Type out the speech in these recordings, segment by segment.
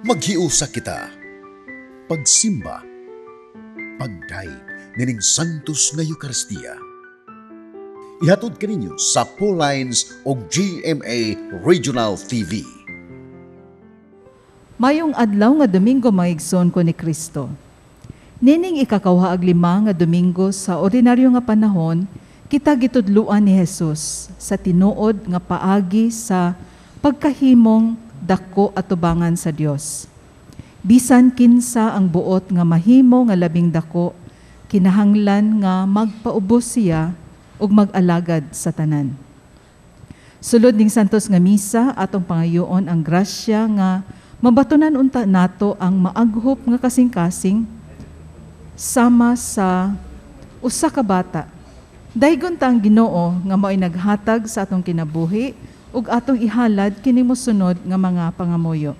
Maghiusa kita. Pagsimba. Pagdayeg nining Santos nga Eukaristiya. Ihatod kaninyo sa Lines o GMA Regional TV. Mayong adlaw nga Domingo, mga igsoon ko ni Kristo. Nining 25 nga Domingo sa ordinaryo nga panahon, kita gitudluan ni Jesus sa tinuod nga paagi sa pagkahimong dako atubangan sa Dios. Bisan kinsa ang buot nga mahimo nga labing dako, kinahanglan nga magpaubos siya ug mag-alagad sa tanan. Sulod ning Santos nga Misa, atong pangayoon ang grasya nga mabatunan unta nato ang maaghop nga kasing-kasing sama sa usa ka bata. Daygon ta ang Ginoo nga mao'y naghatag sa atong kinabuhi ug atong ihalad kini mosunod nga mga pangamuyo.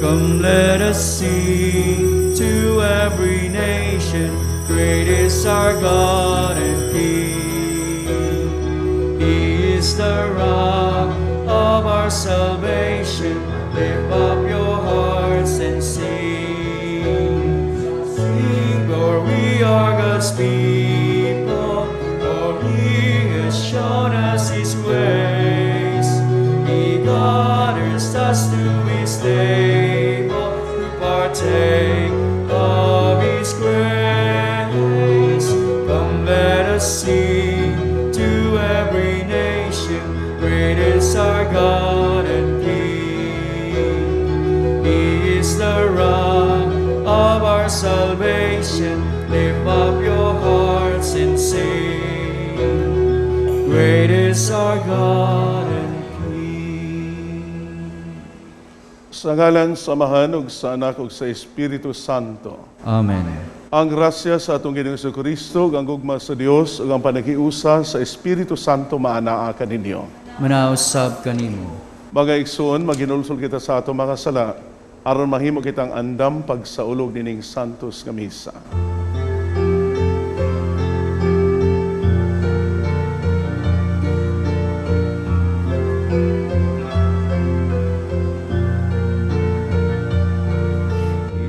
Come, let us sing to every nation, great is our God and King. He is the rock of our salvation. Lift up your hearts and sing. Sing, for we are God's people, for He has shown us His ways. He gathers us to His table to partake of His grace. Come, let us sing to every nation, great is our God and King. He is the rock of our salvation. Lift up your hearts and sing. Great is our God and King. Sa ngalan sa Amahan ug sa Anak ug sa Espiritu Santo. Amen. Ang grasya sa atong Ginoong Kristo, ang gugma sa Dios ug ang panaghiusa sa Espiritu Santo maanaa kaninyo. Manausab kanimo. Mga igsoon, maghinulsol kita sa atong mga sala aron mahimo kitang andam pagsaulog nining Santos nga Misa.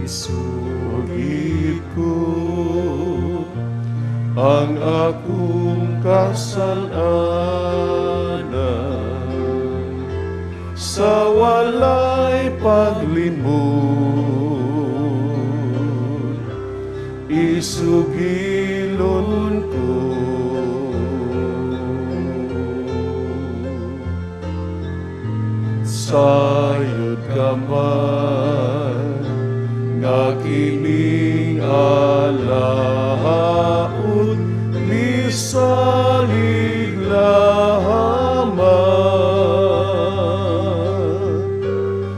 Isugid ko ang akong kasalanan sa walay paglimot. Isugilon ko sayod ka man nga kining alaot misalig lamang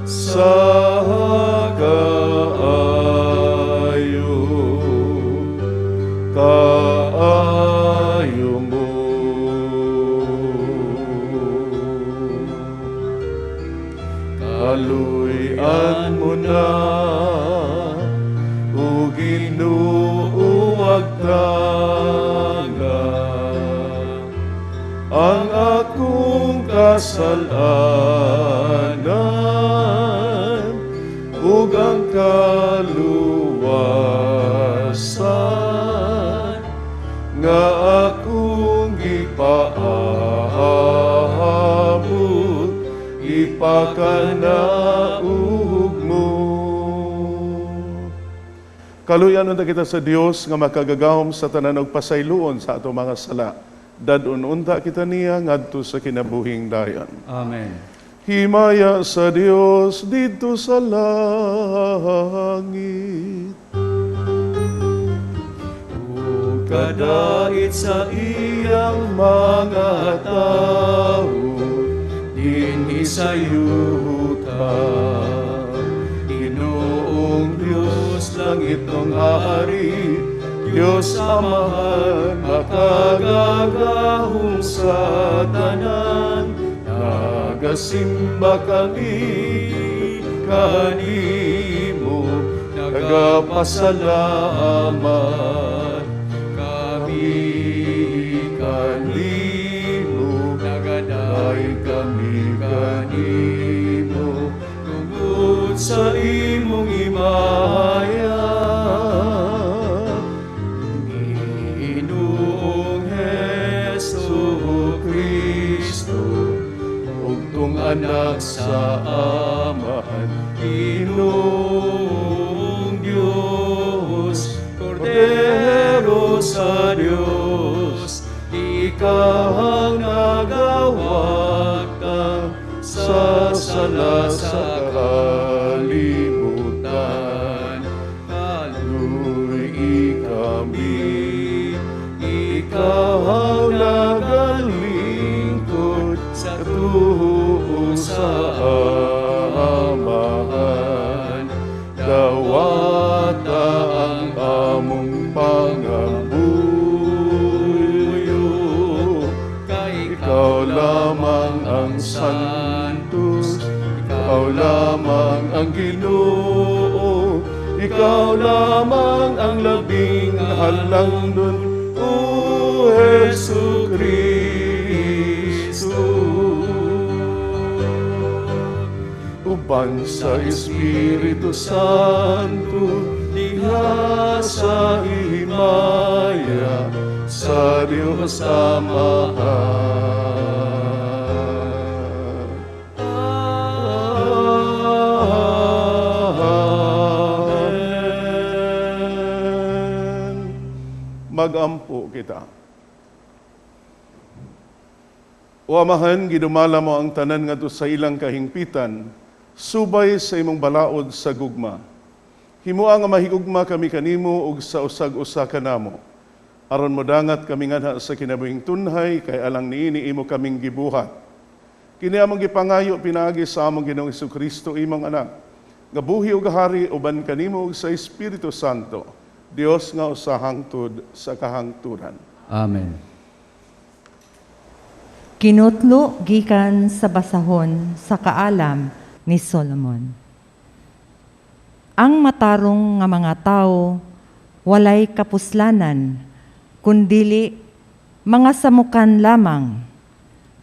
sa kaayo, kaayo mo. Kaluy-an mo na, o Ginoo, agtanga ang akong kasalanan ug ang kaluwasan nga akong gipaabot ipakanaog mo. Kaluyan unta kita sa Dios nga makagagahom sa tanan og pasayloon sa ato mga sala. Dad-on unta kita niya ngadto sa kinabuhing dayon. Amen. Himaya sa Dios didto sa langit. Ug kadait sa iyang mga tawo dinhi sa yuta. Ginoong Dios, langitnong ari, Dios Amahan, makagagahom sa tanan, nagasimba kami kanimo, nagapasalamat kami kanimo, nagaday kami kanimo, tungod sa imong himaya. Ginoong Hesu Kristo, bugtong Anak sa Amahan, Ginoong Diyos, Kordero sa Diyos, ikaw ang nagawagtang sa sala sa kalibutan. Kaluy kami, ikaw ang nagalingkod sa tuo sa Amahan. Dawata ang among pangabuyo, kay ikaw lamang ang Santos, ikaw lamang ang Ginoo, ikaw lamang ang labing halangdon, O Hesu Kristo. Uban sa Espiritu Santo, diha sa himaya, sa Dios Amahan. Amen. Magampo kita. O Amahan, gidumala mo ang tanan ngadto sa ilang kahingpitan, subay sa imong balaod sa gugma. Himoa nga mahigugma kami kanimo ug sa usag-usa kanamo. Aron modangat kami nganha sa kinabuhing tunhay kay alang niini imo kaming gibuhat. Kini among gipangayo pinaagi sa among Ginoong Hesukristo, imong anak, nga buhi ug hari uban kanimo ug sa Espiritu Santo, Dios nga usa hangtod sa kahangturan. Amen. Kinutlo gikan sa basahon sa kaalam ni Solomon. Ang matarong nga mga tao walay kapuslanan, kundili mga samukan lamang.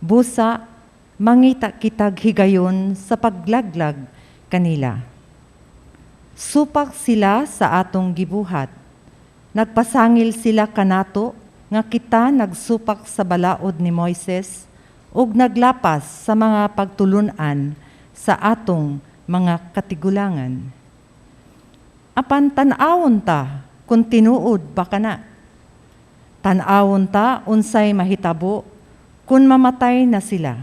Busa mangita kitag higayon sa paglaglag kanila. Supak sila sa atong gibuhat. Nagpasangil sila kanato nga kita nagsupak sa balaod ni Moises ug naglapas sa mga pagtulun-an sa atong mga katigulangan. Apan tan-awon ta kung tinuod ba kana. Tan-awon ta unsay mahitabo kung mamatay na sila.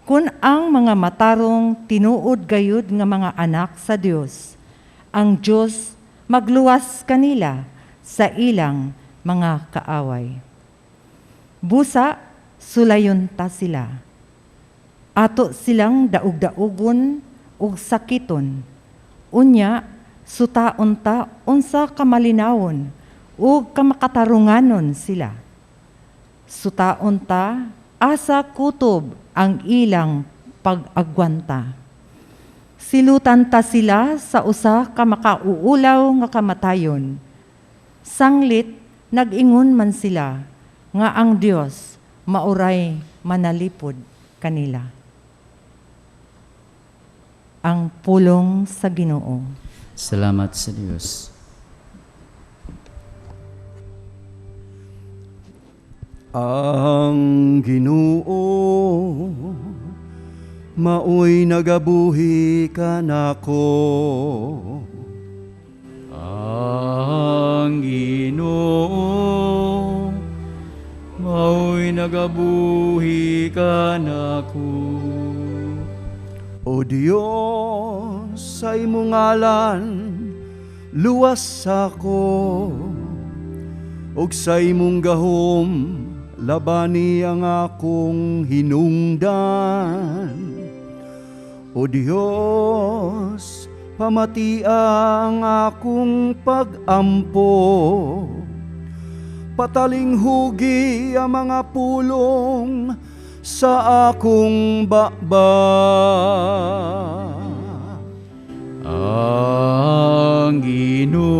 Kung ang mga matarong tinuod gayud nga mga anak sa Dios, ang Dios magluwas kanila sa ilang mga kaaway. Busa, sulayon ta sila. Ato silang daug-daugon ug sakiton. Unya, sutaon ta unsa kamalinawon ug kamakatarunganon sila. Sutaon ta asa kutob ang ilang pag-agwanta. Silutan ta sila sa usa ka makauulaw nga kamatayon. Sanglit nag-ingon man sila nga ang Dios mauray manalipod kanila. Ang pulong sa Ginoo. Salamat sa Dios. Ang Ginoo maoy nagabuhi kanako. Ang Ginoo mao'y nagabuhi kanako. O Dios, sa imong ngalan luwas ako, ug sa imong gahom labani ang akong hinungdan. O Dios, pamatia ang akong pag-ampo, patalinghugi ang mga pulong sa akong baba. Ang Ginoo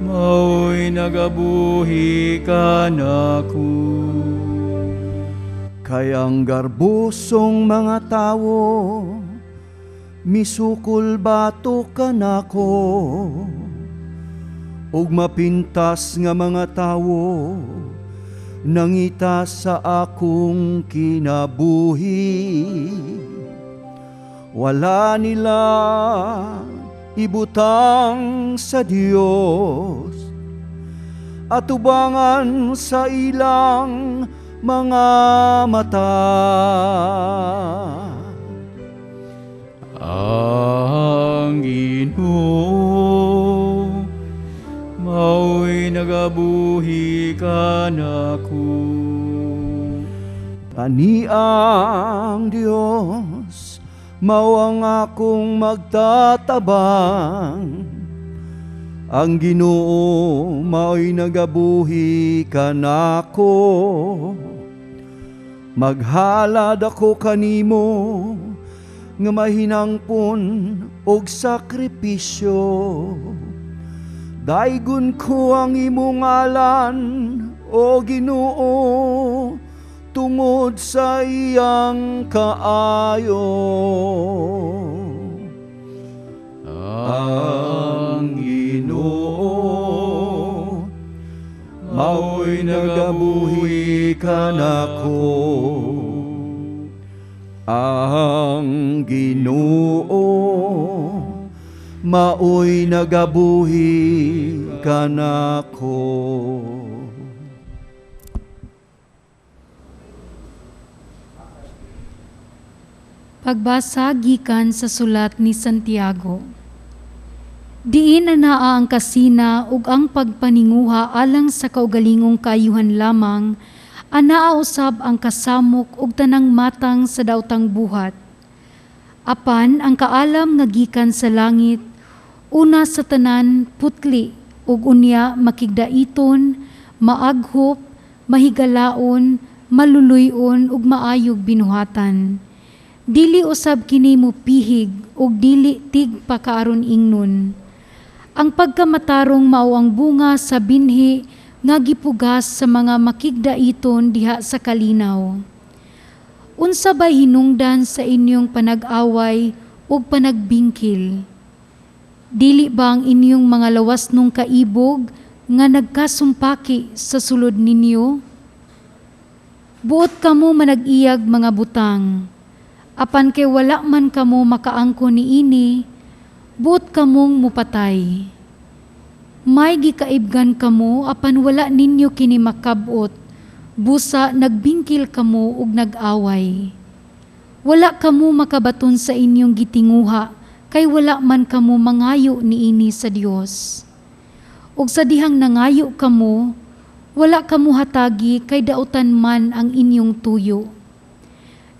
mao'y nagabuhi kanako. Kay ang garbusong mga tawo misukol bato kanako, ug mapintas nga mga tawo nangita sa akong kinabuhi. Wala nila ibutang sa Dios, atubangan sa ilang mga mata. Ang Ginoo mao'y nagabuhi kanako. Tani ang Dios mao ang akong magtatabang. Ang Ginoo mao'y nagabuhi kanako. Maghalad ako kanimo nga mahinangpon og sakripisyo. Daygon ko ang imong ngalan, o Ginoo, tungod sa iyang kaayo. Ang Ginoo mao'y nagabuhi kanako. Ang Ginoo mao'y nagabuhi kanako. Pagbasa gikan sa sulat ni Santiago. Diin anaa ang kasina ug ang pagpaninguha alang sa kaugalingong kaayuhan lamang, anaa usab ang kasamok ug tanang matang sa daotang buhat. Apan ang kaalam nga gikan sa langit, una sa tanan putli ug unya makigdaiton, maaghop, mahigalaon, maluluy-on ug maayog binuhatan. Dili usab kini mopihig ug dili tigpakaaron ingnon. Ang pagkamatarong mao ang bunga sa binhi nga gipugas sa mga makigdaiton diha sa kalinaw. Unsa bay hinungdan sa inyong panag-away ug panagbingkil? Dili ba ang inyong mga lawas nung kaibog nga nagkasumpaki sa sulod ninyo? Buot kamo manag-iyag mga butang, apan kay wala man kamo makaangko niini, buot kamong mupatay. May gikaibgan kamo apan wala ninyo kini makab-ot, busa nagbingkil kamo ug nag-away. Wala kamo makabaton sa inyong gitinguha, kay wala man kamo mangayo niini sa Dios. Ug sa dihang nangayo kamo, wala kamo hatagi kay dautan man ang inyong tuyo.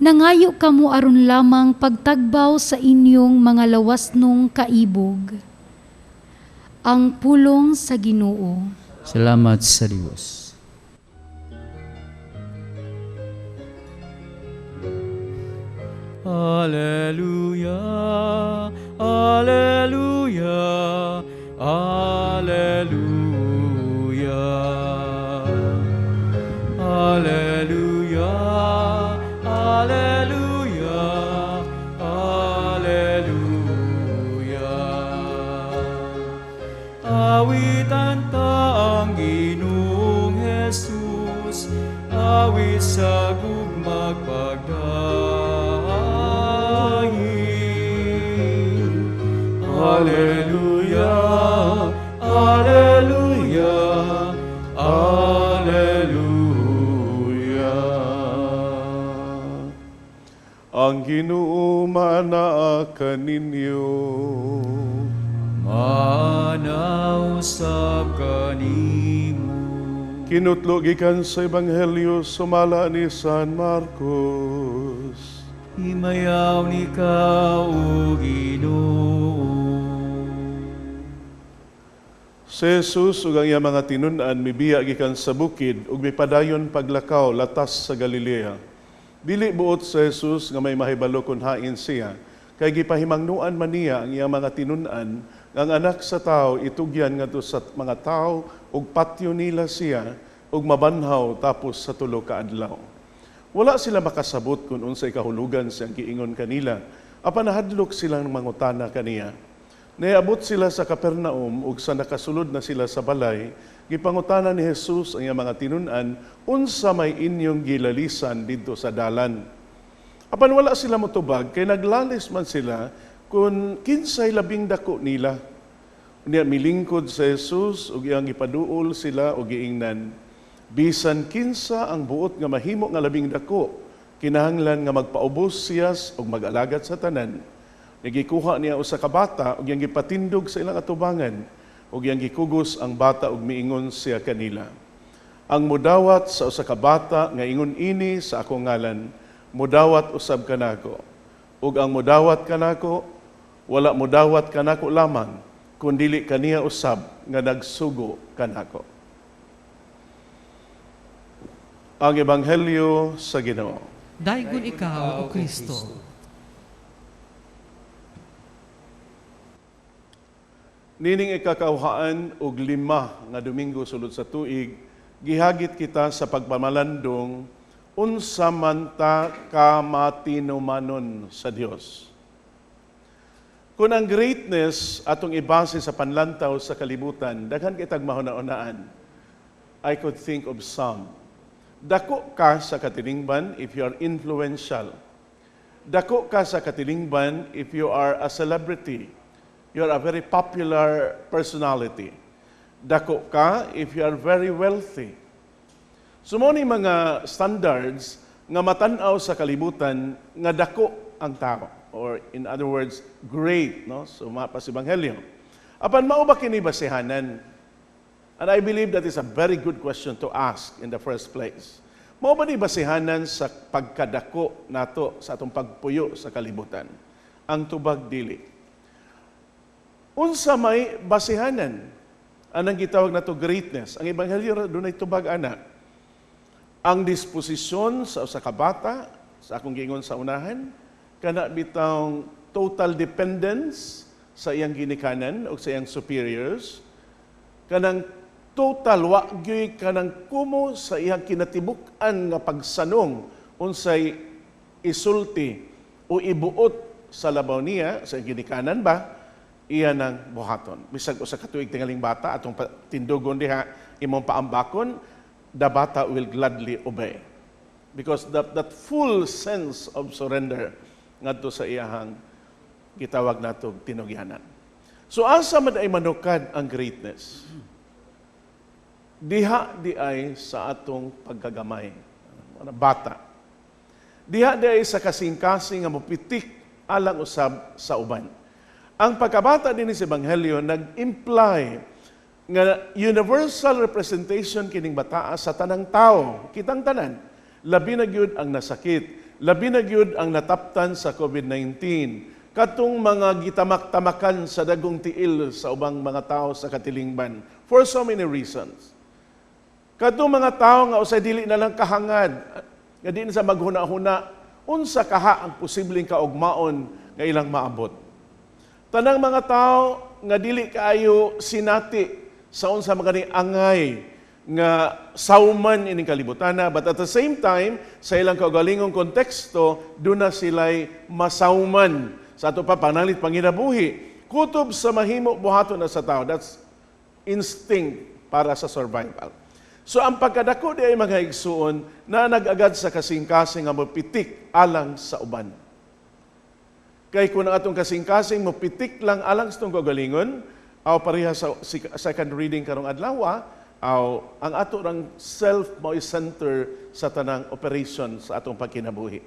Nangayo kamo aron lamang pagtagbaw sa inyong mga lawasnong kaibog. Ang pulong sa Ginoo. Salamat sa Dios. Alleluia, Alleluia, Alleluia. Alleluia, Alleluia, Alleluia. Awitan ta ang Ginoong Jesus, awit sa gugmag pagdayin. Alleluia, Alleluia, Alleluia. Ang Ginoo maanaa kaninyo. Maanaa usab kanimo. Kinutlo gikan sa Ebanghelyo sumala ni San Marcos. Himayaon ikaw, O Ginoo. Si Jesus ug ang iyang mga tinun-an mibiya gikan sa bukid ug mipadayon paglakaw latas sa Galilea. Dili buot sa Jesus nga may mahibalo kon hain siya, kay gipahimangnuan man niya ang iyang mga tinun-an nga ang Anak sa Tao itugyan ngadto sa mga tawo ug patyo nila siya ug mabanhaw tapos sa 3 ka adlaw. Wala sila makasabot kung unsay kahulugan siyang giingon kanila, apan nahadlok silang mangutana kaniya. Niabot sila sa Capernaum ug sa nakasulod na sila sa balay, gipangutana ni Jesus ang iyang mga tinun-an, unsa may inyong gilalisan didto sa dalan. Apan wala sila motubag kay naglalis man sila kung kinsay labing dako nila. Unya milingkod sa Jesus ug iyang gipaduol sila og giingnan, bisan kinsa ang buot nga mahimo nga labing dako, kinahanglan nga magpaubos siya ug mag-alagad sa tanan. Nagikuha niya usa ka bata ug iyang gipatindog sa ilang atubangan ug iyang gikugos ang bata ug miingon siya kanila. Ang mudawat sa usa ka bata nga ingon ini sa akong ngalan, mudawat usab kanako. Ug ang mudawat kanako, wala mudawat kanako lamang, kundili kaniya usab nga nagsugo kanako. Ang Ebanghelyo sa Ginoo. Daygon ikaw, O Kristo. Nining 25 nga Domingo sulod sa tuig, gihagit kita sa pagpamalandong unsa man ta kamatinumanon sa Dios. Kung ang greatness atong ibase sa panlantaw sa kalibutan, daghan kitag mahuna-unaan. I could think of some. Dako ka sa katilingban if you are influential. Dako ka sa katilingban if you are a celebrity. You are a very popular personality. Dako ka if you are very wealthy. So mao ni mga standards nga matan-aw sa kalibutan nga dako ang tao. Or in other words, great, no? So mapas ebanghelyo. Apan mao ba kini basehanan? And I believe that is a very good question to ask in the first place. Mao ba ni basehanan sa pagkadako nato sa atong pagpuyo sa kalibutan? Ang tubag dili. Unsa may basehanan? Anang gitawag nato greatness? Ang ebanghelyo dunay tubag ana. Ang disposisyon sa usa ka bata, sa akong giingon sa unahan, kana bitawng total dependence sa iyang ginikanan o sa iyang superiors, kanang total wa gyud kanang kumo sa iyang kinatibuk-an nga pagsanong unsay isulti o ibuot sa labaw niya sa iyang ginikanan ba, iya nang buhaton. Bisag usa ka tuig tingaling bata atong tindugon diha imong paambakon, the bata will gladly obey. Because that full sense of surrender ngadto sa iyahang gitawag nato tinugyanan. So asa man ay manukad ang greatness? Diha di ay sa atong pagkagamay, mga bata. Diha di ay sa kasing-kasing nga mopitik alang usab sa uban. Ang pagkabata din sa Ebanghelyo nag-imply nga universal representation kining bataa sa tanang tao, kitang tanan. Labi na gyud ang nasakit, labi na gyud ang nataptan sa COVID-19, katong mga gitamak-tamakan sa dagong tiil sa ubang mga tao sa katilingban for so many reasons. Katong mga tao nga usay dili na lang kahangad, nga di na sa maghuna-huna Unsa kaha ang posibleng kaugmaon nga ilang maabot? Tanang mga tao nga dili kaayo sinati sa unsa magani angay nga sauman ining kalibutana, but at the same time sa ilang kaugalingong konteksto duna sila'y masauman sa ato pa panalit panginabuhi kutob sa mahimo buhaton na sa tao. That's instinct para sa survival. So ang pagkadako di ay mga igsuon na nag-agad sa kasing-kasing nga mopitik alang sa uban. Kay kung ang atong kasing-kasing mopitik lang alang sa itong kaugalingon, aw pareha sa second reading karong adlaw, aw ang ato rang self mao'y center sa tanang operation sa atong pagkinabuhi.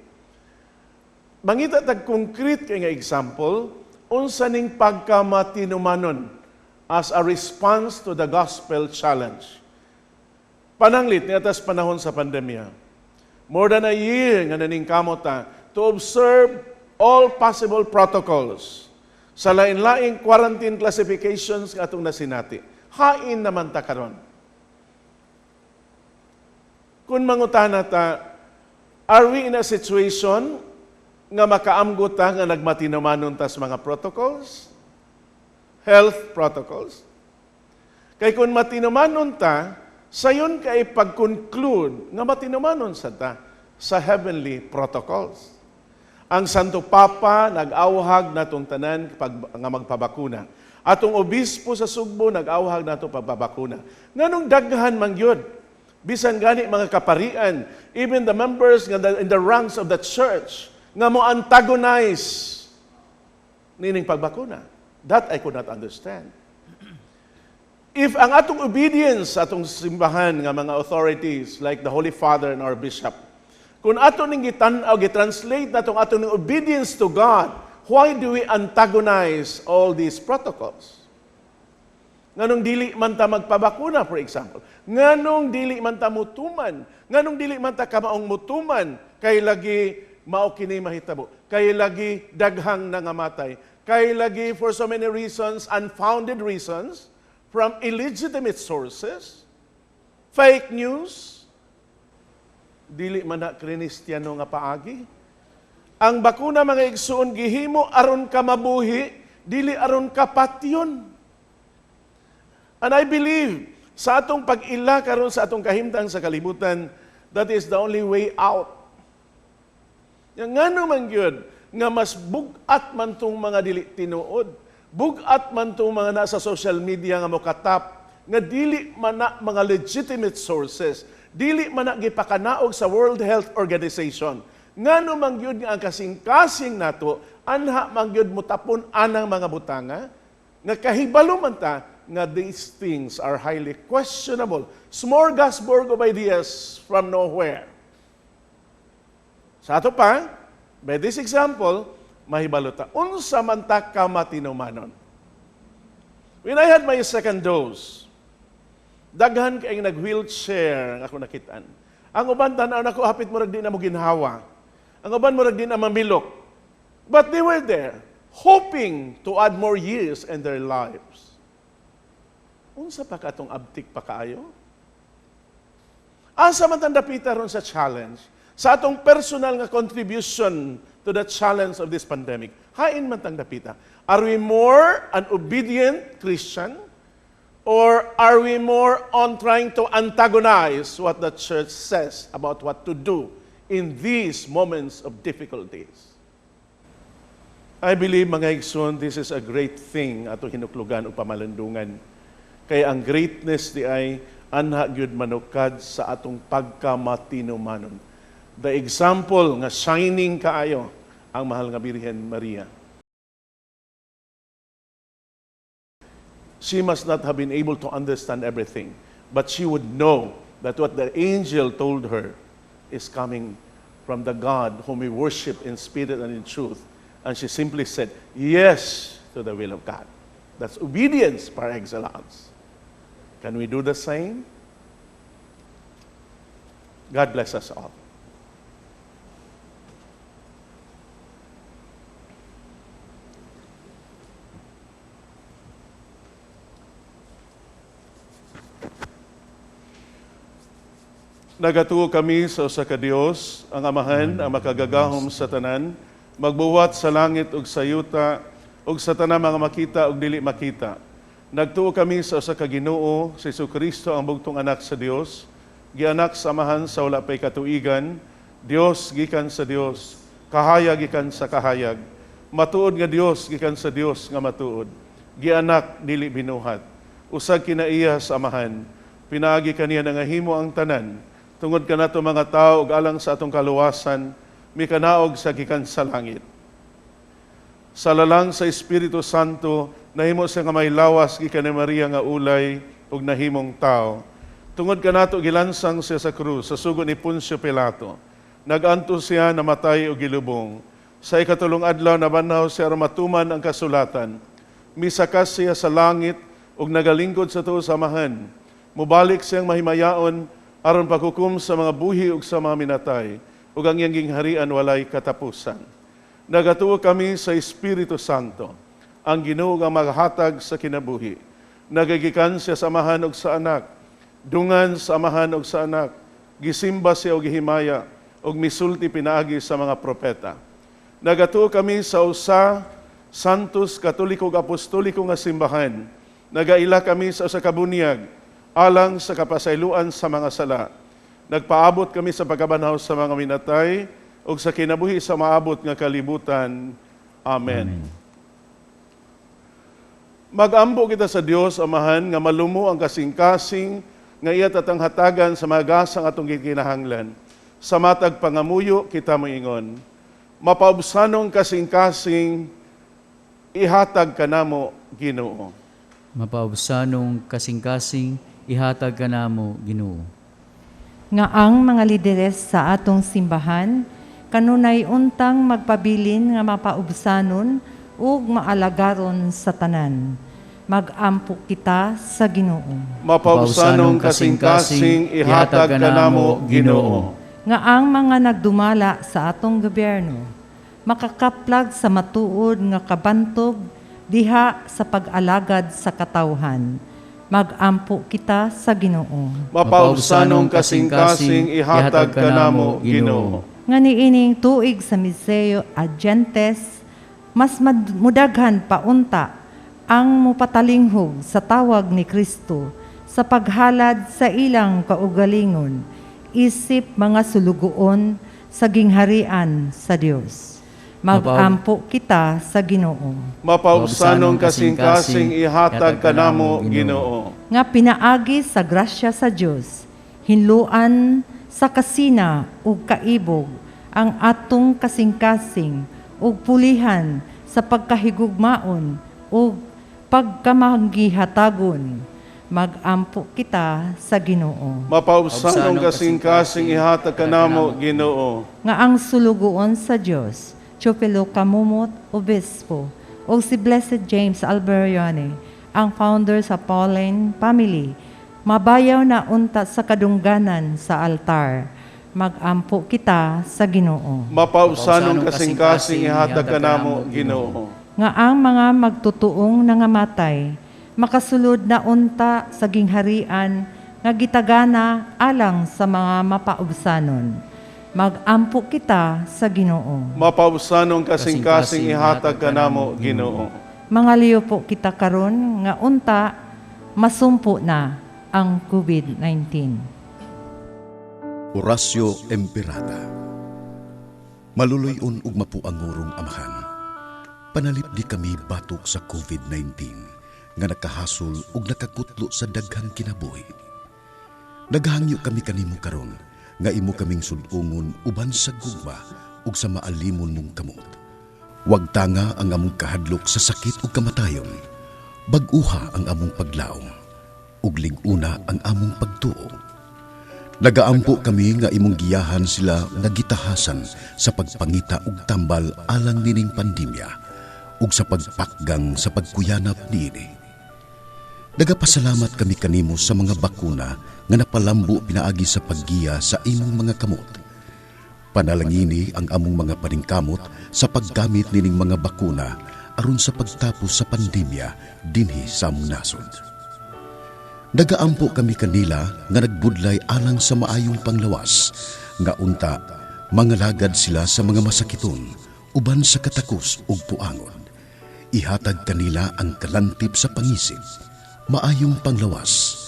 Mangita tag concrete kay nga example, unsa ning pagkamatinumanon as a response to the gospel challenge. Pananglit ni atas panahon sa pandemya. More than a year nga naningkamot ta to observe all possible protocols sa lain-laing quarantine classifications nga atong nasinati. Hain naman ta karon. Kung mangutana ta, are we in a situation nga makaamgo ta nga nagmatinumanon ta sa mga protocols? Health protocols? Kay kung matinumanon ta, sayon kay pag-conclude nga matinumanon sa ta sa heavenly protocols. Ang Santo Papa nag-awhag natong tanan nga magpabakuna. Atong obispo sa Sugbo nag-awhag nato pagpabakuna. Nganong daghan man gyud, bisan gani mga kaparian, even the members nga in the ranks of the church nga mo antagonize nining pagbakuna. That I could not understand. If ang atong obedience sa atong simbahan nga mga authorities like the Holy Father and our Bishop, kung ato ning gitan-aw, gitranslate natong atong ning obedience to God, why do we antagonize all these protocols? Nganong dili man ta magpabakuna, for example? Nganong dili man ta mutuman? Nganong dili man ta kamaong mutuman? Kay lagi mao kini mahitabo. Kay lagi daghang nangamatay. Kay lagi for so many reasons, unfounded reasons, from illegitimate sources, fake news, dili man na Kristiyano nga paagi. Ang bakuna mga igsuon gihimo aron ka mabuhi, dili aron ka patyon. And I believe sa atong pag-ila karon sa atong kahimtang sa kalibutan, that is the only way out. Yang ngano man gyud nga mas bug-at man tong mga dili tinuod, bug-at man tong mga nasa social media nga mokatap, nga dili man na mga legitimate sources, dili man na gipakanaog sa World Health Organization. Ngano man gyud nga ang kasing-kasing nato, anha man gyud mutapon anang mga butanga, nga kahibalo man ta nga these things are highly questionable. Smorgasbord of ideas from nowhere. Sa ato pa, by this example, mahibalo ta. Unsa man ta ka matinumanon. When I had my second dose, daghan kay nag-wheelchair ang ako nakitaan. Ang uban tan-aw nako hapit murag di na mo ginhawa. Ang uban murag di na mamilok. But they were there, hoping to add more years in their lives. Unsa pa ka atong abtik pa kaayo? Asa man tang dapita ron sa challenge? Sa atong personal nga contribution to the challenge of this pandemic, hain man tang dapita. Are we more an obedient Christian? Or are we more on trying to antagonize what the church says about what to do in these moments of difficulties? I believe, mga igsoon, this is a great thing ato hinuklugan o pamalandungan. Kay ang greatness di ay anha gyud manukad sa atong pagkamatinumanon. The example nga shining kaayo ang mahal nga Birhen Maria. She must not have been able to understand everything, but she would know that what the angel told her is coming from the God whom we worship in spirit and in truth. And she simply said yes to the will of God. That's obedience par excellence. Can we do the same? God bless us all. Nagatuo kami sa usa ka Dios, ang Amahan, ang makagagahom sa tanan, magbuhat sa langit ug sa yuta ug sa tanang mga makita ug dili makita. Nagtuo kami sa usa ka Ginoo, si Hesukristo ang bugtong anak sa Dios, gianak sa Amahan sa wala pay katuigan, Dios gikan sa Dios, kahayag gikan sa kahayag. Matuod nga Dios gikan sa Dios nga matuod. Gianak dili binuhat. Usag kinaiya sa Amahan. Pinaagi kaniya nangahimo ang tanan. Tungod kanato mga tao ug alang sa atong kaluwasan, mikanaog sa gikan sa langit. Sa lalang sa Espiritu Santo, nahimo siya nga may lawas gikan ni Maria nga ulay ug nahimong tao. Tungod kanato gilansang siya sa krus sa sugo ni Poncio Pilato. Nagantos siya, namatay ug gilubong. Sa ikatulong adlaw nabanhaw siya aron matuman ang kasulatan. Misakas siya sa langit ug nagalingkod sa tuo sa Amahan. Mubalik siyang mahimayaon aron paghukom sa mga buhi ug sa mga minatay, ug ang iyang gingharian walay katapusan. Nagatuo kami sa Espiritu Santo, ang Ginoo nga maghatag sa kinabuhi. Nagagikan siya sa Amahan ug sa Anak, dungan sa Amahan ug sa Anak, gisimba siya og gihimaya ug misulti pinaagi sa mga propeta. Nagatuo kami sa usa Santos Katoliko ug Apostoliko nga simbahan. Nagaila kami sa usa ka bunyag alang sa kapasayloan sa mga sala. Nagpaabot kami sa pagkabanhaw sa mga minatay ug sa kinabuhi sa maabot nga kalibutan. Amen. Amen. Magambo kita sa Dios Amahan nga malumo ang kasing-kasing nga iya tatang hatagan sa mga gasang atong gikinahanglan. Sa matag pangamuyo kita moingon, mapaubsanong kasing-kasing ihatag kanamo Ginoo. Mapaubsanong kasing-kasing ihatag kanamo Ginoo. Nga ang mga lideres sa atong simbahan kanunay untang magpabilin nga mapaubsanon ug maalagaron sa tanan. Magampo kita sa Ginoo. Mapaubsanong kasing-kasing ihatag kanamo Ginoo. Nga ang mga nagdumala sa atong gobyerno makakaplag sa matuod nga kabantog diha sa pag-alagad sa katawhan. Magampo kita sa Ginoo. Mapaubsanong kasing-kasing ihatag kanamo Ginoo. Nga niining tuig sa Miseo ad Gentes, mas mudaghan paunta ang mupatalinghog sa tawag ni Kristo sa paghalad sa ilang kaugalingon, isip mga sulugoon sa gingharian sa Dios. Magampo kita sa Ginoo. Mapaubsanong kasing-kasing ihatag kanamo Ginoo. Nga pinaagi sa grasya sa Dios, hinluan sa kasina ug kaibog ang atong kasing-kasing ug pulihan sa pagkahigugmaon ug pagkamangihatagon. Magampo kita sa Ginoo. Mapaubsanong kasing-kasing ihatag kanamo Ginoo. Nga ang sulugoon sa Dios, Teofilo Camomot Obispo, o si Blessed James Alberione, ang founder sa Pauline Family, mabayaw na unta sa kadungganan sa altar. Magampo kita sa Ginoo. Mapaubsanong kasing-kasing ihatag kanamo Ginoo. Nga ang mga magtutuong nangamatay, makasulod na unta sa gingharian nga gitagana alang sa mga mapaubsanon. Magampo kita sa Ginoo. Mapaubsanong kasing-kasing ihatag kanamo Ginoo. Mga liyo po kita karon nga unta masumpo na ang COVID-19. Oratio Imperata. Maluloy-on ug mapuangurong Amahan. Panalipdi kami batok sa COVID-19 nga nakahasol ug nakakutlo sa daghang kinabuhi. Naghangyo kami kanimo karon nga imo kaming sud-ungon uban sa gugma ug sa maalimon mong kamot. Wag tanga ang among kahadlok sa sakit ug kamatayon. Bag-uha ang among paglaom ug lig-una ang among pagtuo. Nagaampo kami nga imong giyahan sila nga gitahasan sa pagpangita og tambal alang nining pandemya ug sa pagpakgang sa pagkuyanap niini. Nagapasalamat kami kanimo sa mga bakuna nga napalambo pinaagi sa paggiya sa imong mga kamot. Panalangini ang among mga paningkamot sa paggamit nining mga bakuna aron sa pagtapos sa pandemya dinhi sa among nasod. Nagaampo kami kanila nga nagbudlay alang sa maayong panglawas, nga unta mangalagad sila sa mga masakiton uban sa katakos ug puangon. Ihatag kanila ang kalantip sa pangisip, maayong panglawas,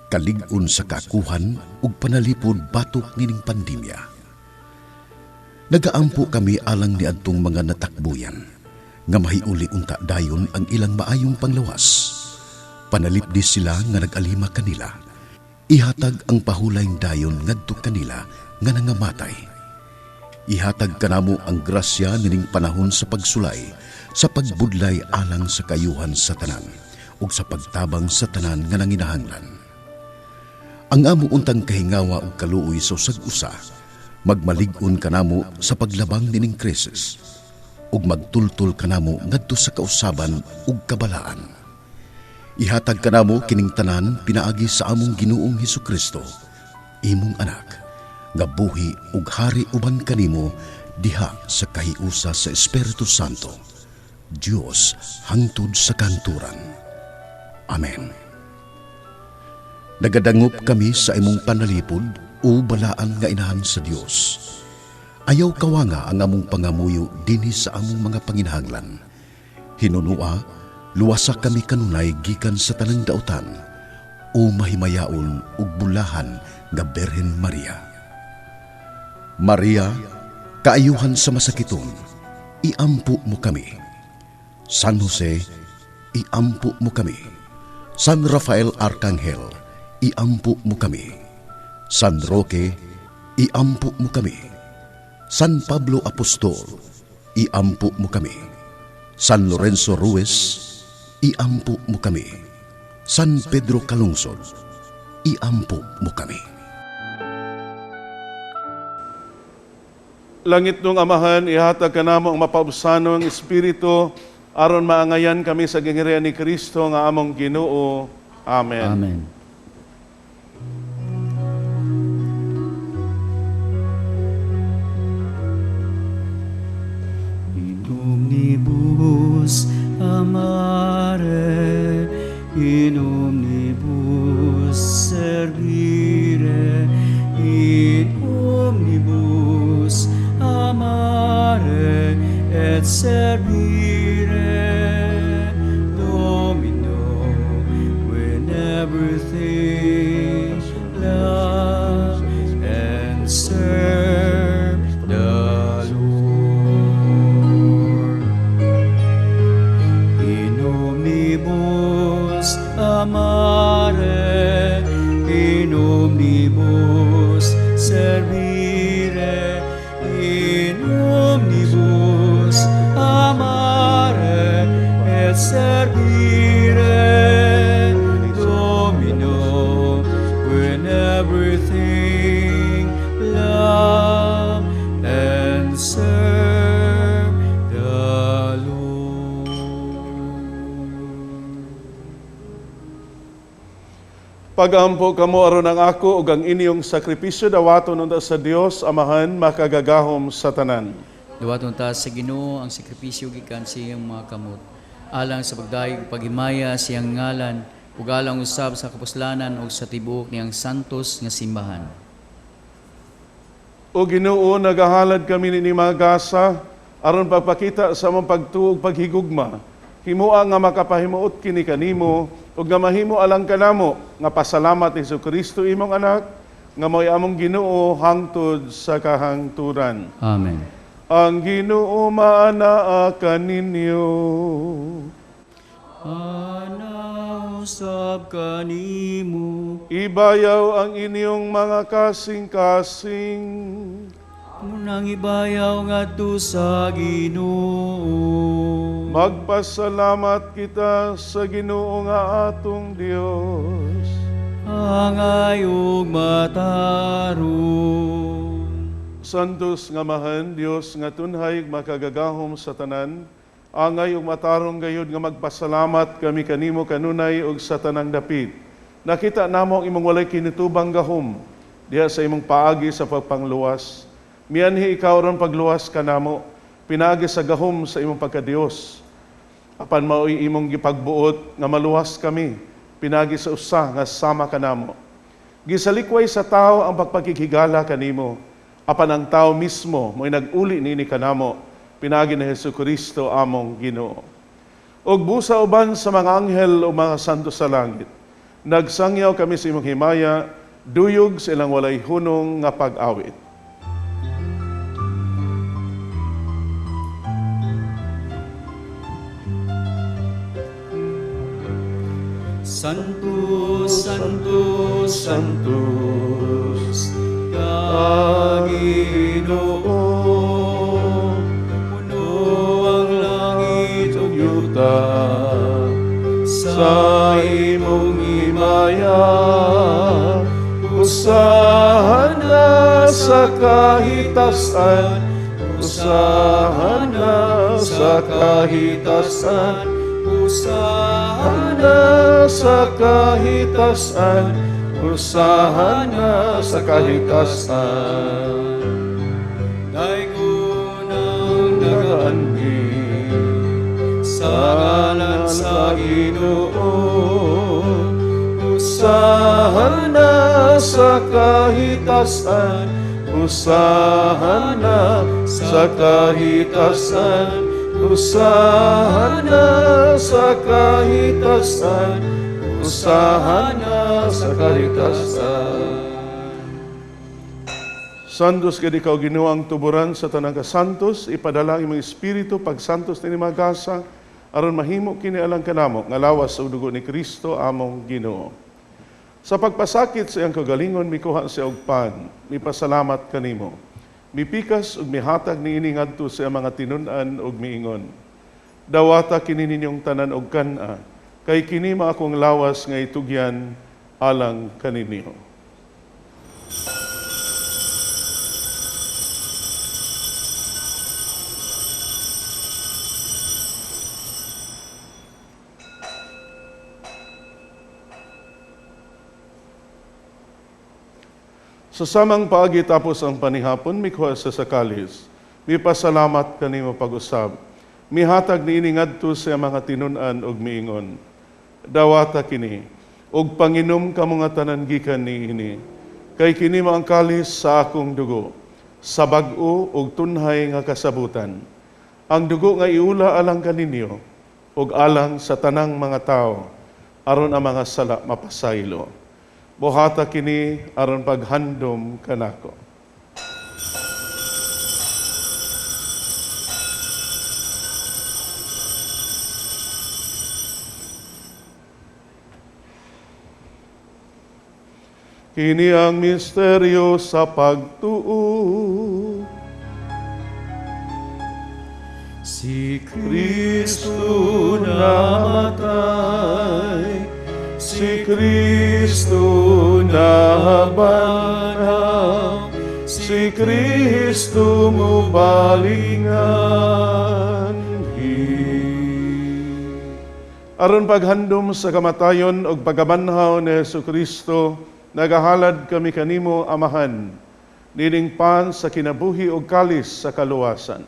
kalig-on sa kakuhan ug panalipod batok nining pandemya. Nagaampo kami alang niadtong mga natakbuyan, nga mahiuli unta dayon ang ilang maayong panglawas. Panalipdi sila nga nag-alima kanila. Ihatag ang pahulayng dayon ngadto kanila nga nangamatay. Ihatag kanamo ang grasya nining panahon sa pagsulay, sa pagbudlay alang sa kayuhan sa tanan, ug sa pagtabang sa tanan nga nanginahanglan. Ang amo untang kahingawa ug kaluoy sa usag-usa, magmalig-on kanamo sa paglabang nining krisis, ug magtultol kanamo ngadto sa kausaban ug kabalaan. Ihatag kanamo kining tanan pinaagi sa among Ginoong Hesukristo, imong anak, nga buhi ug hari uban kanimo diha sa kahiusa sa Espiritu Santo, Dios hangtod sa kanturan. Amen. Nagadangop kami sa imong panalipod o balaan nga inahan sa Dios. Ayaw kawanga ang among pangamuyo dinhi sa among mga panginahanglan. Hinunua, luwasa kami kanunay gikan sa tanang dautan o mahimayaon ug bulahan nga Birhen Maria. Maria, kaayuhan sa masakiton, iampo mo kami. San Jose, iampo mo kami. San Rafael Arcangel, iampo mo kami. San Roque, iampo mo kami. San Pablo Apostol, iampo mo kami. San Lorenzo Ruiz, iampo mo kami. San Pedro Calungsod, iampo mo kami. Langit nung Amahan, ihatag kanamo ang mapaubsanong Espiritu, aron maangayan kami sa gingirian ni Kristo nga among Ginoo. Amen. Amen. In omnibus amare, in omnibus servire, in omnibus amare et servire, Domino, when everything love and serve the Lord. In omnibus amare, in omnibus servire, in omnibus amare et servire, Domino, when everything love and serve the Lord. Pagampo kamo aron ang ako ug ang inyong sakripisyo dawaton unta sa Dios Amahan makagagahom sa tanan. Dawaton ta sa Ginoo ang sakripisyo gikan sa iyang mga kamot, alang sa pagdayeg ug paghimaya sa iyang ngalan ug alang usab sa kapuslanan ug sa tibuok niyang santos nga simbahan. O Ginoo, nagahalad kami nining mga gasa aron pagpakita sa among pagtuo ug paghigugma. Himoa nga makapahimuot kini kanimo ug nga mahimo alang kanamo nga pasalamat ni Hesukristo imong anak nga mao'y among Ginoo hangtod sa kahangturan. Amen. Ang Ginoo maanaa kaninyo. Ana usab kanimo. Ibayaw ang inyong mga kasing-kasing. Munang ibayaw ngadto sa Ginoo. Magpasalamat kita sa Ginoo nga atong Dios. Angay ug matarong. Santos nga Amahan, Dios nga tunhay makagagahom sa tanan, angay ug matarong gayud nga magpasalamat kami kanimo kanunay ug sa tanang dapit. Nakita namo ang imong walay kinitubang gahom diha sa imong paagi sa pagpangluwas. Mianhi ikaw ron pagluwas kanamo, pinaagi sa gahom sa imong pagkadios. Apan mao'y imong gipagbuot nga maluwas kami, Pinagi sa usa nga sama kanamo. Gisalikway sa tao ang pagpakighigala kanimo, apan ang tao mismo mo'y nag-uli niini kanamo, pinagi ni Hesukristo among Ginoo. Ug busa uban sa mga anghel o mga santo sa langit, nagsangyaw kami sa imong himaya, duyog sa ilang walay hunong nga pag-awit. Santo, Santo, Santos, ka Ginoo, puno ang langit ug yuta sa imong himaya. Hosana sa kahitasan, hosana sa kahitasan, hosana sa kahitasan, hosana sa kahitasan. Daygon ang nagaanhi sa ngalan sa Ginoo, hosana sa kahitasan, hosana sa kahitasan, hosana sa kahitasan, hosana sa kahitasan. Santos gid ikaw Ginoo ang tuburan sa tanang kasantos, ipadala ang imong espiritu pagsantos ni magasa aron mahimo kini alang kanamo nga lawas ug dugo ni Kristo among Ginoo. Sa pagpasakit sa iyang kagalingon mikuha siya og pan, mipasalamat kanimo. Mipikas ug mihatag niini ngadto sa iyang mga tinun-an ug miingon. Dawata kini ninyong tanan og kan-a, kay kini mao akong lawas nga itugyan alang kaninyo. Sa samang paagi tapos ang panihapon, mikuha sa kalis. Mipasalamat kanimo pag-usab. Mihatag niini ngadto sa mga tinun-an ug miingon. Dawata kini, ug panginom kamo nga tanan gikan niini. Kay kini mao ang kalis sa akong dugo, sa bag-o ug tunhay nga kasabutan. Ang dugo nga iula alang kaninyo ug alang sa tanang mga tawo, aron ang mga sala mapasaylo. Buhata kini aron paghandom kanako. Kini ang misteryo sa pagtuo. Si Kristo namatay, si Kristo nabanhaw, si Kristo mubalingan. Aron paghandom sa kamatayon ug pagkabanhaw ni Hesukristo, nagahalad kami kanimo, Amahan, nining pan sa kinabuhi ug kalis sa kaluwasan.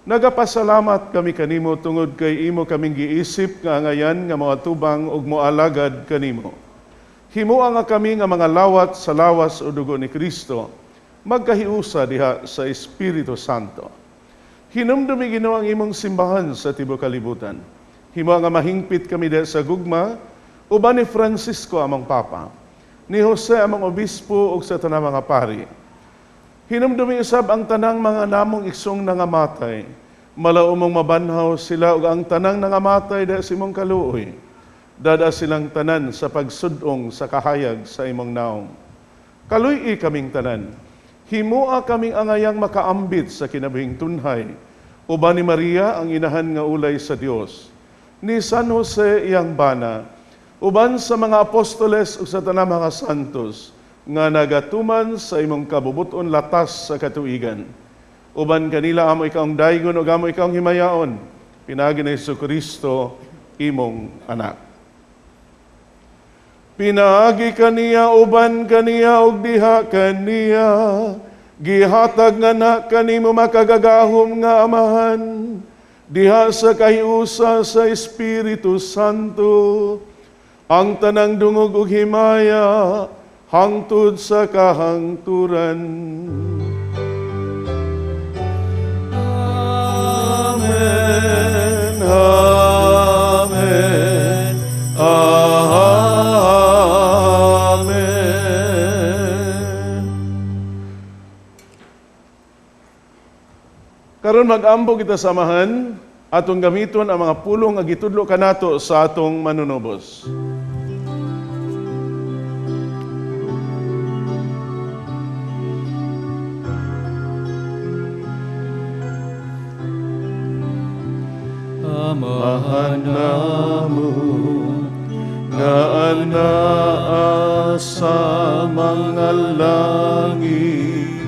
Nagapasalamat kami kanimo tungod kay imo kaming giisip nga angayan nga moatubang ug moalagad kanimo. Himoa nga kami nga mga lawat sa lawas o dugo ni Kristo, magkahiusa diha sa Espiritu Santo. Hinumdumi Ginoo ang imong simbahan sa tibuok kalibutan. Himoa nga mahingpit kami diha sa gugma uban ni Francisco among Papa, ni Jose among Obispo ug sa tanang mga pari. Hinumdumi usab ang tanang mga namong iksong nangamatay. Malaumong mabanhaw sila ug ang tanang nangamatay diha sa imong kaluoy. Dada silang tanan sa pagsudong sa kahayag sa imong naong. Kaluy-i kaming tanan. Himoa kaming angayang makaambit sa kinabuhing tunhay. Uban ni Maria ang inahan nga ulay sa Dios. Ni San Jose iyang bana. Uban sa mga apostoles ug sa tanang mga santos nga nagatuman sa imong kabubuton latas sa katuigan. Uban kanila amo ikaw ang daygon ug amo ikaw ang himayaon. Pinaagi ni Hesukristo imong anak. Pinaagi kaniya, uban kaniya ug diha kaniya, gihatag nga na kanimo makagagahom nga Amahan, diha sa kahiusa sa Espiritu Santo, Ang tanang dungog ug himaya hangtod sa kahangturan. Amen. Amen. Amen. Karon mag-ampo kita samahan atong gamiton ang mga pulong nga gitudlo kanato sa atong manunubos. Amahan namo nga anaa sa mga langit,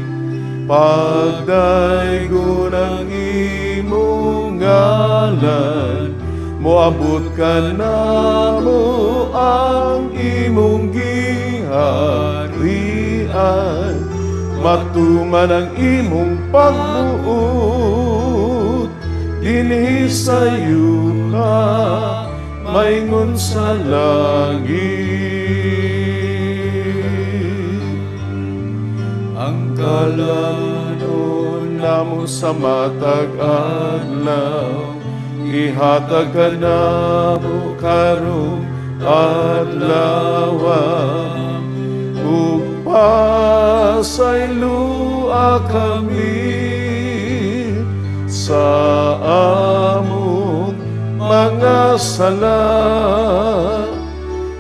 pagdaygon ang imong ngalan, moabot kanamo ang imong giharian, matuman ang imong pagbuot dinhi sa yuta, maingon sa langit. Ang kalanon namo sa matag adlaw, ihatag kanamo karong adlaw, ug pasaylua kami sa among mga sala,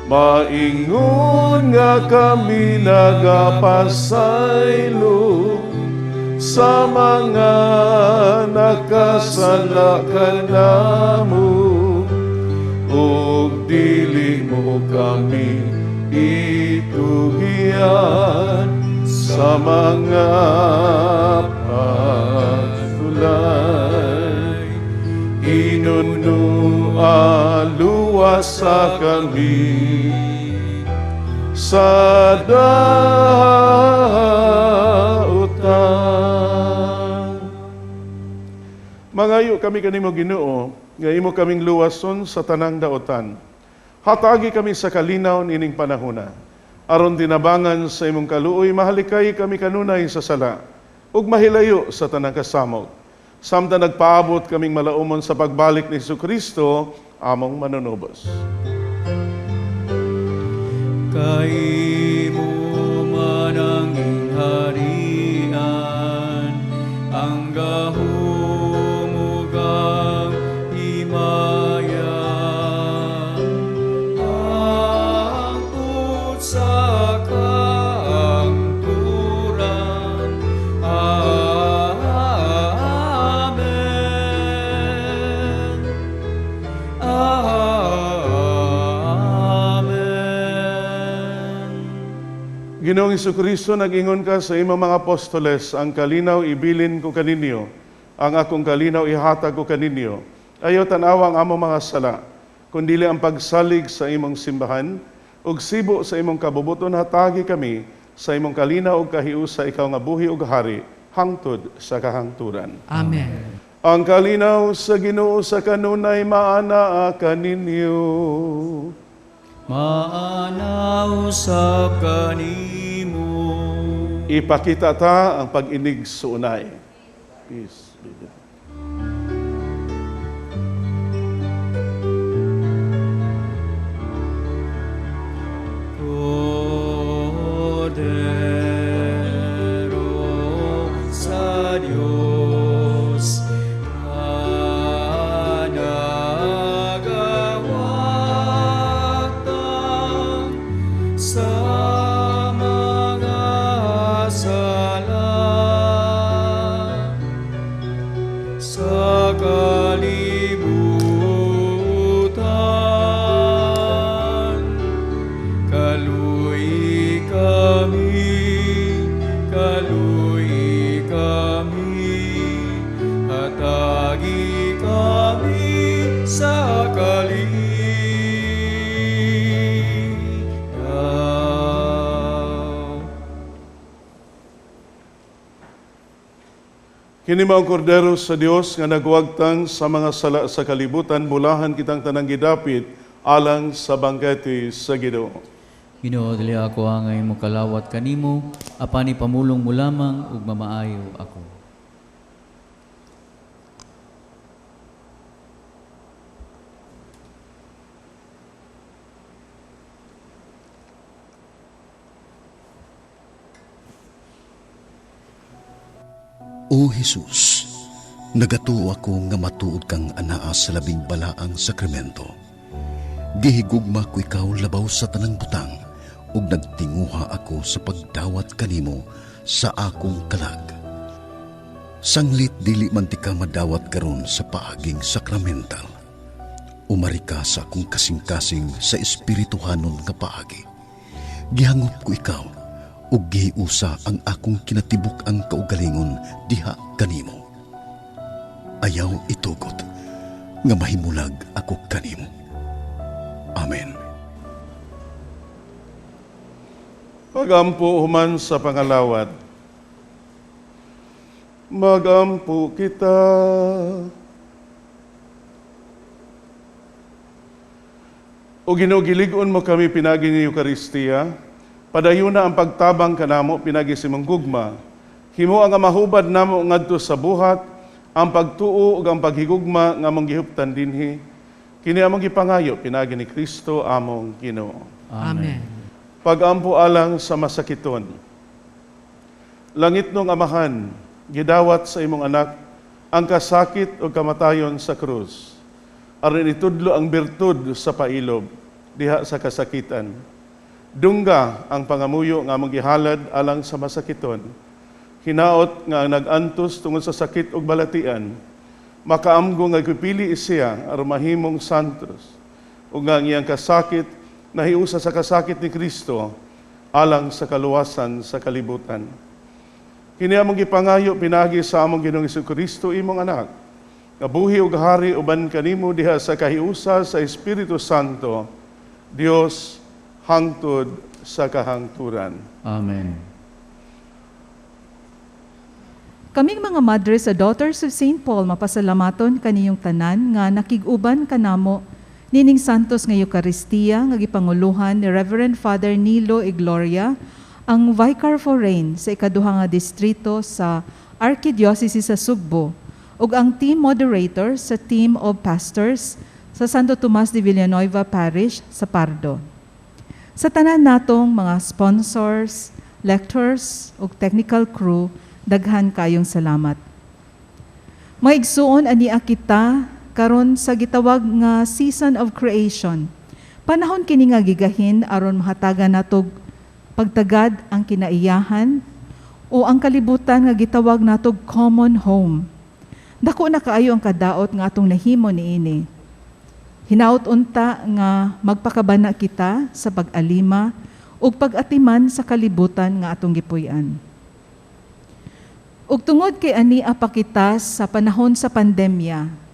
maingon nga kami nagapasaylo sa mga nakasala kanamo, ug dili mo kami itugian sa mga pagsulay. Inunua luwas sa kami sa dautan. Mangayo kami kanimo Ginoo, nga imo kaming luwason sa tanang daotan. Hatagi kami sa kalinaw nining panahona, aron tinabangan sa imong kaluoy mahalikay kami kanunay sa sala ug mahilayo sa tanang kasamok. Samtang nagpaabot kaming malaumon sa pagbalik ni Jesucristo, among manunubos. Kay mo man ang harian, ang gahom ug ang himaya, hangtod sa kahangturan. Amen. Amen. Ginoong Jesucristo, nag-ingon ka sa imong mga apostoles, ang kalinaw ibilin ko kaninyo, ang akong kalinaw ihatag ko kaninyo. Ayaw tan-awa ang among mga sala, kundili ang pagsalig sa imong simbahan, ug sibo sa imong kabubuton hatagi kami sa imong kalinaw ug kahiusa, ikaw nga buhi ug hari hangtod sa kahangturan. Amen. Ang kalinaw sa Ginoo sa kanunay maanaa kaninyo. Maana usab kanimo. Ipakita ta ang pag-inig suunay. Peace be with you. Kordero sa Diyos, nagawagtang sa mga sala sa kalibutan. Kaluoyi kami, kaluoyi kami, hatagi kami sa kalinaw. Kini mao ang kordero sa Dios nga nagwagtang sa mga sala sa kalibutan, bulahan kitang tanang gidapit alang sa bangkete sa Ginoo. Ginoo, dili ako angay mokalawat kanimo, apan ipamulong mo lamang ug mamaayo ako. O Jesus, nagatuo ako nga matuod kang anaa sa labing balaang sakramento. Gihigugma ko ikaw labaw sa tanang butang ug nagtinguha ako sa pagdawat kanimo sa akong kalag. Sanglit dili man ti ka madawat karon sa paaging sakramental. Umari ka sa akong kasing-kasing sa espirituhanon nga paagi. Gihangop ko ikaw ug gihiusa ang akong kinatibuk ang kaugalingon diha kanimo. Ayaw itugot nga mahimulag ako kanimo. Amen. Pagampo human sa pangalawat. Magampo kita. O Ginoo, gilig-on mo kami pinagi ni Eucharistia. Padayon na ang pagtabang kanamo pinagi sa imong gugma. Himo ang mahubad namo ngadto sa buhat, ang pagtuo ug ang paghigugma nga among gihuptan dinhi. Kini among gipangayo pinagi ni Kristo among Ginoo. Amen. Pagampo alang sa masakiton. Langit nung Amahan, gidawat sa imong anak ang kasakit o kamatayon sa krus. Aron itudlo ang birtud sa pailob diha sa kasakitan. Dungga ang pangamuyo nga among gihalad alang sa masakiton. Hinaot nga ang nag-antos tungod sa sakit ug balatian, makaamgo nga gipili siya aron mahimong santos ug nga ang iyang kasakit nahiusa sa kasakit ni Kristo alang sa kaluwasan sa kalibutan. Kini among gipangayo pinagi sa among Ginoong Hesukristo imong anak, nga buhi ug hari uban kanimo diha sa kahiusa sa Espiritu Santo, Dios hangtod sa kahangturan. Amen. Kaming mga madre sa Daughters of St. Paul, mapasalamaton kaniyong tanan nga nakig-uban kanamo nining Santos nga Eucharistia nga gipanguluhan ni Reverend Father Nilo Igloria, ang Vicar Forane sa ikaduha nga distrito sa Archdiocese sa Sugbo, ug ang team moderator sa team of pastors sa Santo Tomas de Villanueva Parish sa Pardo. Sa tanan natong mga sponsors, lectors ug technical crew, daghan kayong salamat. Maigsuon ania kita karon sa gitawag nga season of creation. Panahon kini nga gigahin aron mahatagan natog pagtagad ang kinaiyahan o ang kalibutan nga gitawag natog common home. Dako na kaayo ang kadaot nga atong nahimo niini. Hinaut unta nga magpakabana kita sa pag-alima ug pag-atiman sa kalibutan nga atong gipuy-an. Ug tungod kay ania pa kita sa panahon sa pandemya,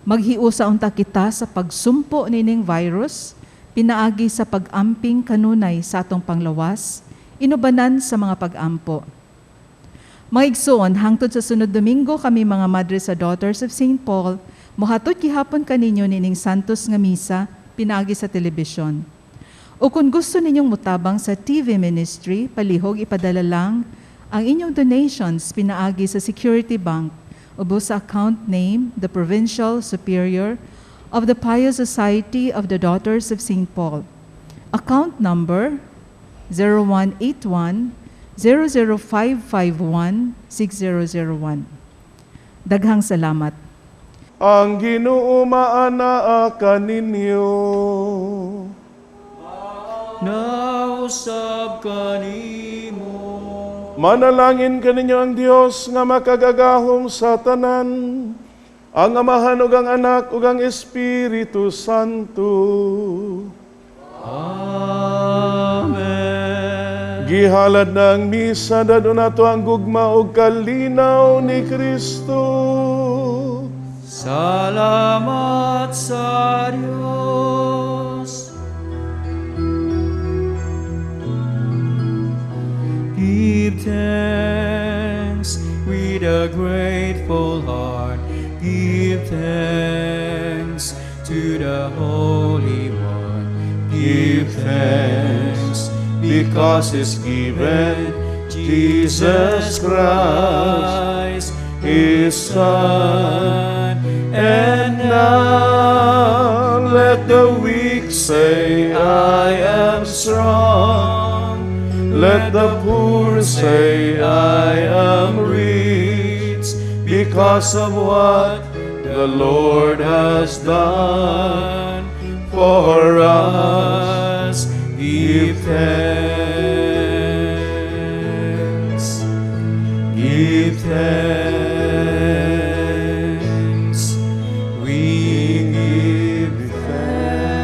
maghiusa unta kita sa pagsumpo nining virus, pinaagi sa pag-amping kanunay sa atong panglawas, inubanan sa mga pag-ampo. Mga igsoon, hangtod sa sunod Domingo kami mga madre sa Daughters of St. Paul, mohatod gihapon kaninyo nining Santos nga Misa pinaagi sa telebisyon. O kung gusto ninyong mutabang sa TV ministry, palihog ipadala lang ang inyong donations pinaagi sa Security Bank ubo sa account name, the Provincial Superior of the Pious Society of the Daughters of St. Paul. Account number 0181 00551 6001. Daghang salamat. Ang Ginoo maanaa kaninyo. Nausab kanimo. Manalangin kaninyo ang Dios nga makagagahom sa tanan, ang Amahan ug ang Anak ug ang Espiritu Santo. Amen. Gihalad na ang misa, dadon nato ang gugma ug kalinaw ni Kristo. Salamat sa Dios. Give thanks with a grateful heart. Give thanks to the Holy One. Give thanks because He's given Jesus Christ, His Son. And now let the weak say, "I am strong." Let the poor say, "I am rich," because of what the Lord has done for us. Give thanks. Give thanks. We give thanks.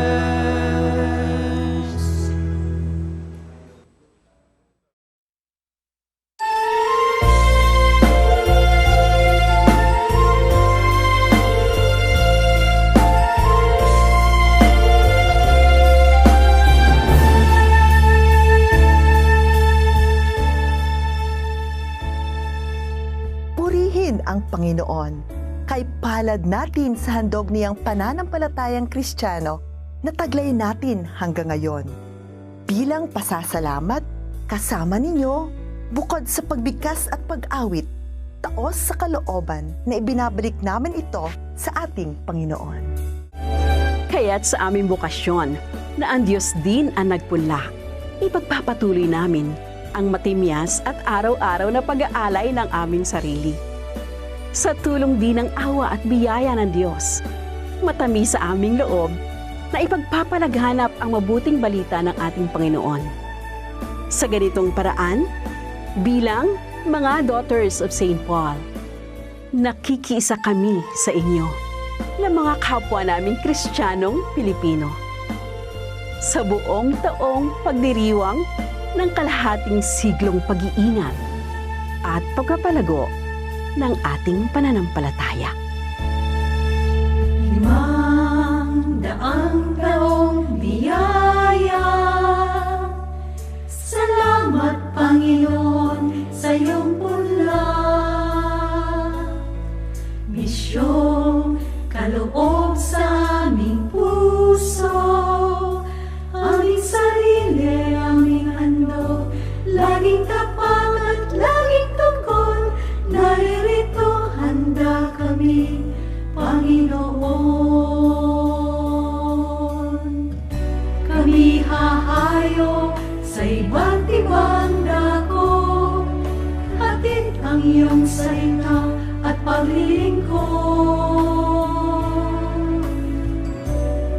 Purihin ang Panginoon. Kay palad natin sa handog niyang pananampalatayang Kristiyano na taglay natin hanggang ngayon. Bilang pasasalamat, kasama ninyo, bukod sa pagbigkas at pag-awit, taos sa kalooban na ibinabalik namin ito sa ating Panginoon. Kaya't sa aming bokasyon na ang Diyos din ang nagpunla, ipagpapatuloy namin ang matimyas at araw-araw na pag-aalay ng aming sarili. Sa tulong din ng awa at biyaya ng Diyos, matamis sa aming loob na ipagpapalaganap ang mabuting balita ng ating Panginoon. Sa ganitong paraan, bilang mga Daughters of St. Paul, nakikiisa kami sa inyo ng mga kapwa naming Kristiyanong Pilipino. Sa buong taong pagdiriwang ng kalahating siglong pag-iingat at pagpapalago ng ating pananampalataya. 500 taong biyaya. Salamat, Panginoon, sa iyong punla. Misyong kaloob sa aming puso, aming sarili, aming handog, laging tapat at laging tungkol, naririto, handa kami, Panginoon. Kami hahayo sa iba't ibang dako, hatid ang iyong salita at paglilingkod.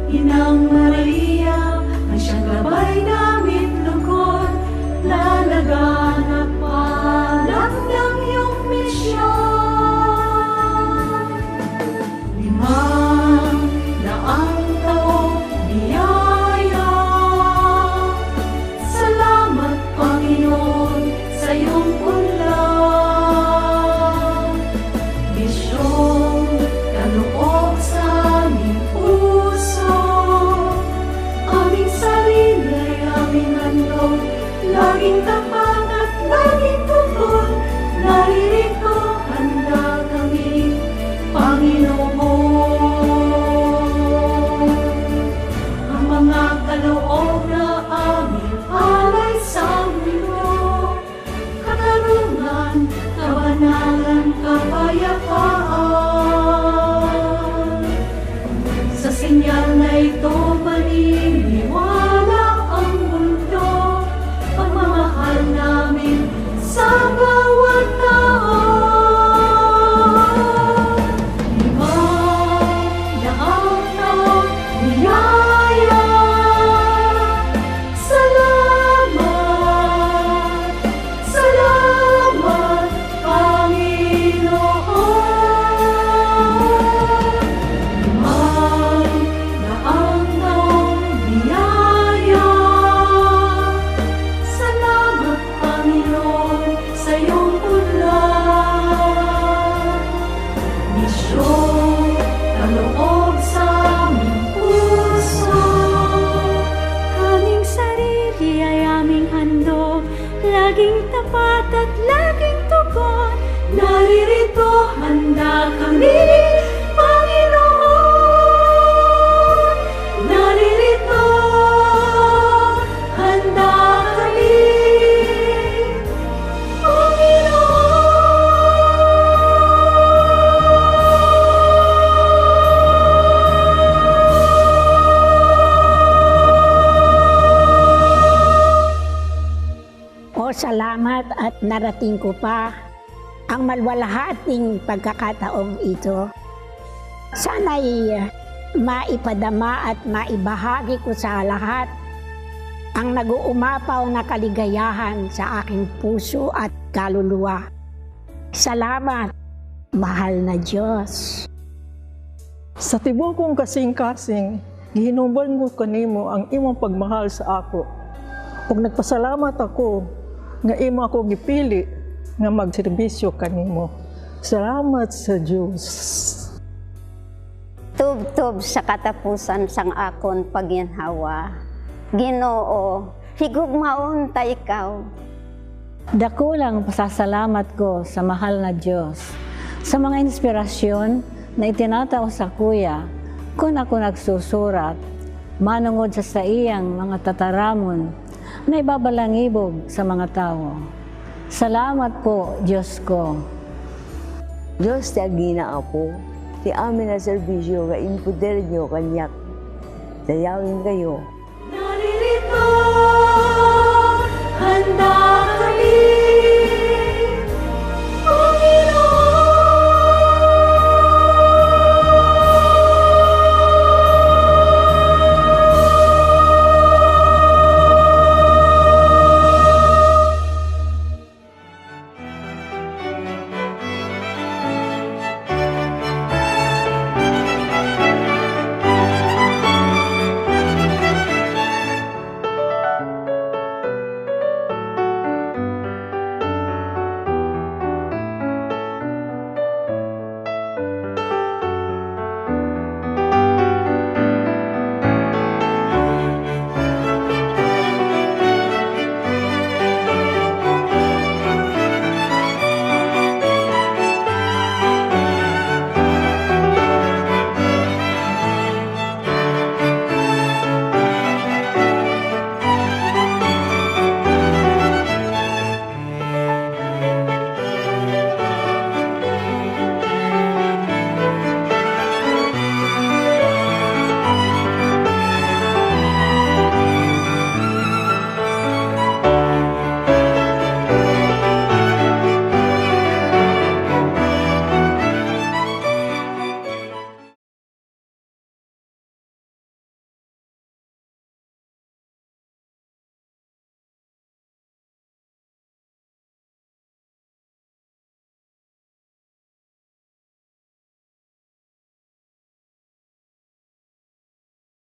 Inang Maria, ang siyang gabay namin lugod, lalaganap palad ng iyong misyon. 500 taong biyaya. Salamat, Panginoon, sa iyong punla. Misyong kaloob sa aming puso, aming sarili, aming handog, laging tapat at laging tungkol, naririto, handa kami, Panginoon. Ang mga kaloob na aming alay sa mundo, katarungan, kabanalan, kapayapaan. Sa sinyal na ito maniniwala ang mundo, pagmamahal namin sa bawat tao. 500 taong biyaya. Salamat, salamat, Panginoon. 500 taong biyaya. Salamat at narating ko pa ang malwalhating pagkakataong ito. Sana'y maipadama at maibahagi ko sa lahat ang nag-uumapaw na kaligayahan sa aking puso at kaluluwa. Salamat, mahal na Diyos. Sa tibuok kong kasing-kasing, gihinumban ko kanimo ang imong pagmahal sa ako. Ug nagpasalamat ako nga imo ako gipili nga magserbisyo kanimo. Salamat sa Dios. Tubtob sa katapusan sang akon paginhawa. Ginoo, higugmaon ta ikaw. Dakulang pasasalamat ko sa mahal na Diyos sa mga inspirasyon na itinatao sa kuya kung ako nagsusurat, manungod sa iyang mga tataramon na ibabalangibog sa mga tao. Salamat po, Diyos ko. Diyos ti agina apo, ti amin na serbisyo nga impuder nyo kanyak. Dayawin kayo. Naririto, handa.